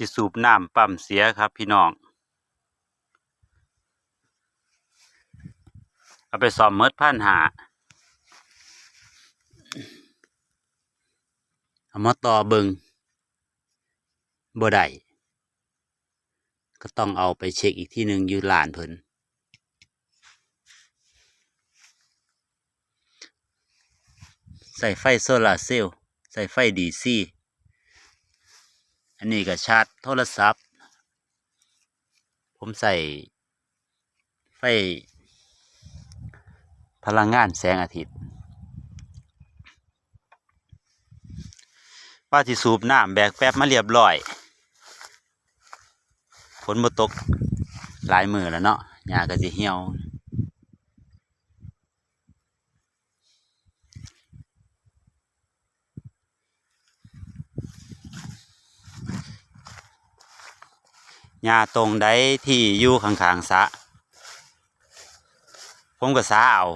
ທີ່ສູບນ້ຳປ້ຳເສຍຄັບພີ່ນ້ອງ. ເອົາໄປສ້ອມໝົດພັນຫ້າ ເອົາມາຕໍ່ເບິ່ງ ບໍ່ໄດ້ ກໍຕ້ອງເອົາໄປເຊັກອີກທີໜຶ່ງຢູ່ຮ້ານເພິ່ນ. ໃຊ້ໄຟໂຊລາເຊວ ໃຊ້ໄຟດີຊີ ອັນນີ້ກໍຊາດໂທລະສັບ. ຜົມໃຊ້ໄຟພະລັງງານແສງອາທິດ. ວ່າຊິສູບນ້ຳ ແບກແປັບມາລຽບລ້ອຍ. ຝົນບໍ່ຕົກຫຼາຍມື້ແລ້ວເນາະ ຫຍ້າກໍຊິຫ່ຽວ. ຫຍ້າຕົງໃດທີ່ຢູ່ຂ້າງໆສະ ຜົມກໍສາເອົາ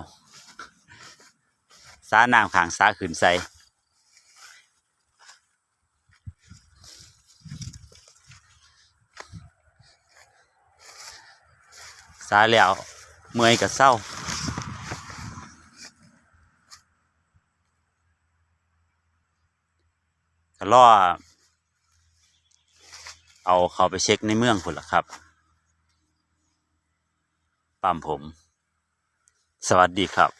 ສານ້ຳຂ້າງສະຂຶ້ນໃສ່. ສາແລ້ວເມື່ອຍກໍເຊົາ ກໍລໍເອົາເຂົ້າໄປເຊັກໃນເມືອງພຸ້ນລະຄັບ ປ້ຳຜົມ. ສະຫວັດດີຄັບ.